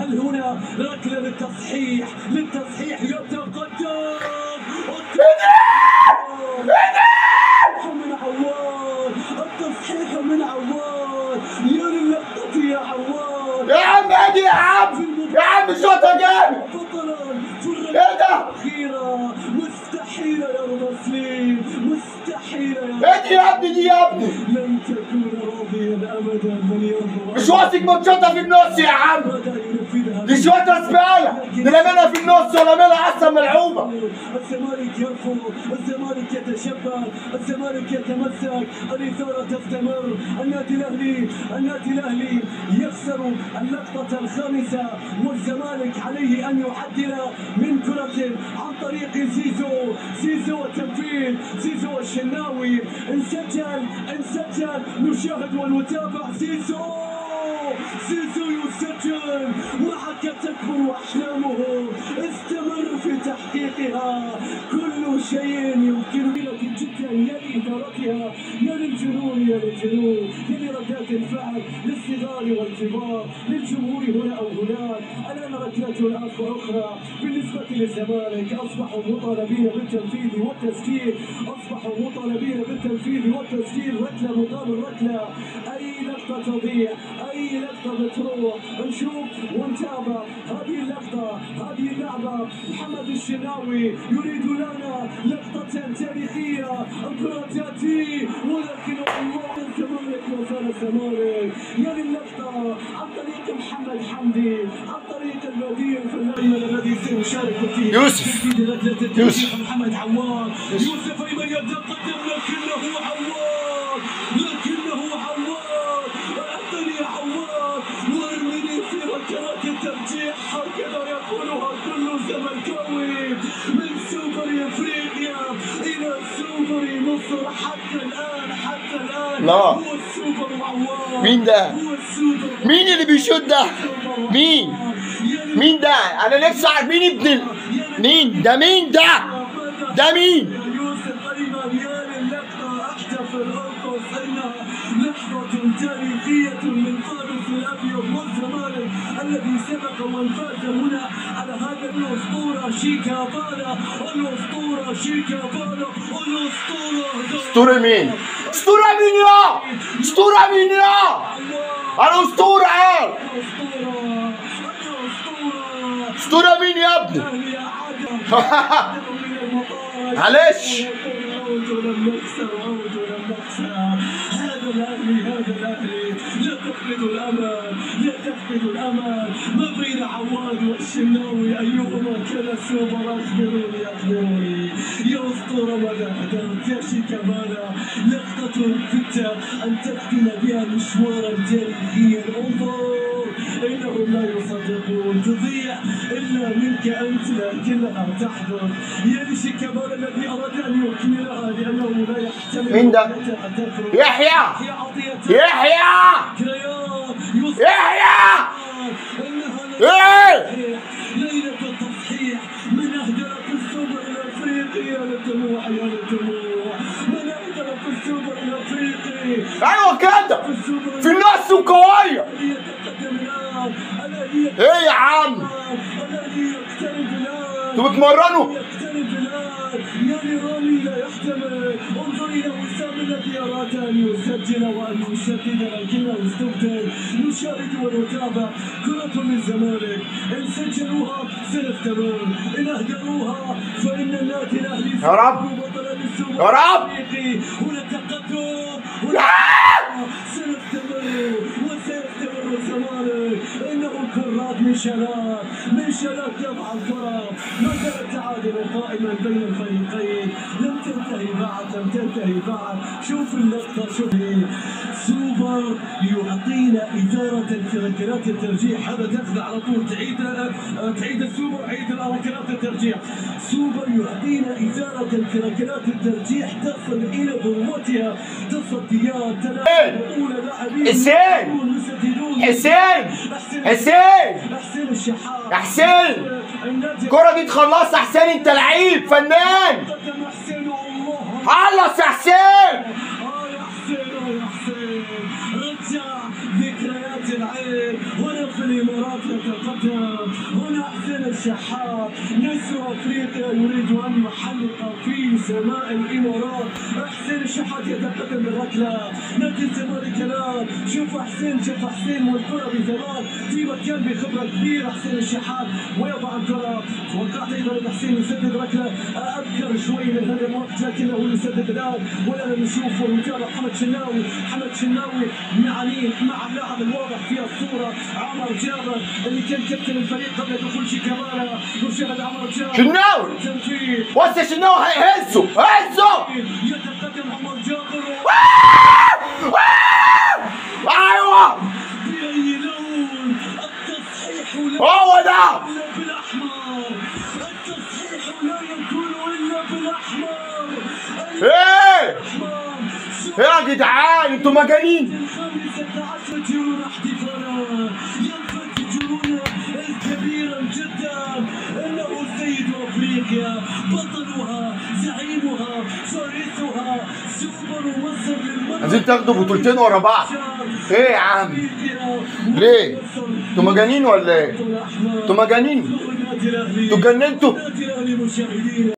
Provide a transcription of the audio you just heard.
هل هنا ركلة للتصحيح؟ للتصحيح يتقدم من عواد، التصحيح من عواد، يا للقطة يا عواد. يا عم ادي يا عم، يا عم شوطها جامد. ايه ده؟ أخيرة مستحيلة يا رضا سليم، مستحيلة يا ادي يا ابني دي يا ابني. لن تكون راضيا أبدا من يرضى. مش واثق من شوطها في النص يا عم، دي شوطة زبالة، دي لا منها في النص ولا منها أصلا ملعوبة. الزمالك يرفض، الزمالك يتشبث، الزمالك يتمسك، الإثارة تستمر. النادي الأهلي، النادي الأهلي يخسر اللقطة الخامسة، والزمالك عليه أن يعدل من كرة عن طريق زيزو. زيزو التنفيذ، زيزو الشناوي، انسجل انسجل، نشاهد ونتابع. زيزو، زيزو يسجل، معك تكبر أحلامه، استمر في تحقيقها، كل شيء يمكن جدا. يا لإدارتها، يا للجنون، يا للجنون، يا لردات الفعل للصغار والكبار، للجمهور هنا أو هناك. الآن ركلة أخرى بالنسبة للزمالك، أصبحوا مطالبين بالتنفيذ والتسجيل، أصبحوا مطالبين بالتنفيذ والتسجيل. ركلة مقابل ركلة، أي لقطة تضيع، أي لقطة بتروح. نشوف ونتابع هذه اللقطة، هذه اللعبة. محمد الشناوي يريد لنا لقطة تاريخية، الكرة تأتي ولكن الله، الزمالك ما زال الزمالك. يا للقطة عن طريق محمد حمدي، عن طريق البديل في الأيمن الذي سيشارك فيه يوسف، يوسف محمد عواد. يوسف أيمن يتقدم، لكنه عواد، لكنه عواد، أعطني عواد وارمني في ركلات الترجيح، هكذا يقولها كل زملكاوي. من سوبر افريقيا الى سوبر مصر، حتى الان، حتى الان لا. هو السوبر عواد. مين ده؟ هو السوبر. مين اللي بيشوط ده؟ مين؟ مين ده؟ انا نفسي اعرف مين ابن مين ده؟ مين ده؟ ده مين؟ يا يوسف ايمن، يا للقطه، احتفل، ارقص، انها لحظة تاريخية للفارس الابيض والزمالك الذي سبق وانفاز هنا على هذا الاسطورة شيكابالا، الاسطورة شيكابالا، الاسطورة. اسطورة مين؟ اسطورة مين يا؟ اسطورة مين يا؟ انا اسطورة قال. اسطورة، اسطورة، اسطورة مين يا ابني؟ معلش عود ولم نخسر، عود ولم نخسر. هذا الاهلي، هذا الاهلي، لا تفقد الامل، لا تفقد الامل. ما بين عواد والشناوي ايهما كان السوبر؟ اخبروني، اخبروني يا اسطورة، ماذا اهدرت يا شيكابالا؟ لقطة كدت ان تختم بها مشوارا تاريخيا. انظر، انهم لا يصدقون، تضيع الا منك انت، لكنها تحدث. يا لشيكابالا الذي اراد ان يكملها لانه لا يحتمل. مين ده؟ يحيى، يحيى، يحيى، ايه؟ ليلة التصحيح، من اهدر في السوبر الافريقي؟ يا للدموع، يا للدموع، من اهدر في السوبر الافريقي؟ ايوه كده، في النص وقوية. ايه يا عم؟ انتوا بتمرنوا؟ يقترب الان، يا لرامي لا يحتمل. انظر الى وسام الذي اراد ان يسجل وان يسدد لكنه استبدل. نشاهد ونتابع كرة للزمالك، ان سجلوها سنستمر، ان اهدروها فان النادي الاهلي يا رب، يا رب. هنا التقدم، هنا سنستمر وسيستمر الزمالك. انه كرات من شلال، من شلال تبع الكرة. ما زال التعادل قائما بين الفريقين، لم تنتهي بعد، لم تنتهي بعد. شوف اللقطة، شوف سوبر يعطينا إثارة في ركلات الترجيح. هذا تاخذ على طول، تعيد السوبر، عيد ركلات الترجيح. سوبر يعطينا إثارة في ركلات الترجيح تصل إلى ذروتها، تصديات، بطولة لاعبين حسين، حسين، حسين، حسين الشحات، حسين، الكرة دي تخلصها حسين، انت لعيب فنان. خلص يا حسين. يا حسين، يا حسين، رجع ذكريات العين هنا في الامارات. يتقدم هنا حسين الشحات، نسر افريقيا يريد ان يحلق في سماء الامارات. حسين الشحات يتقدم بالركله، نادي الزمالك الان. شوف حسين، شوف حسين والكره بثبات في مكان بخبره كبيرة حسين الشحات ويضع الكره. توقعت ايضا ان حسين يسدد ركلة ابكر شوي من هذا الوقت، لكنه يسدد الان. والان نشوف ونتابع حمد شناوي، حمد شناوي مع مين؟ مع اللاعب الواضح في الصورة عمر جابر اللي كان كابتن الفريق قبل دخول شيكابالا. نشاهد عمر جابر، شناوي وسع، شناوي هزه هزه، يتقدم عمر جابر. ايوه باي لون التصحيح؟ هو ده بالاحمر، التصحيح لا يكون الا بالاحمر. ايه يا جدعان انتوا مجانين. 15 جنون احتفالا، ينفجرون كبيرا جدا. انه سيد افريقيا، بطلها، زعيمها، فارسها، سوبر مصر للمرة. عايزين تاخدوا بطولتين ورا بعض. ايه يا عم؟ ليه؟ انتوا مجانين ولا ايه؟ انتوا مجانين؟ انتوا اتجننتوا؟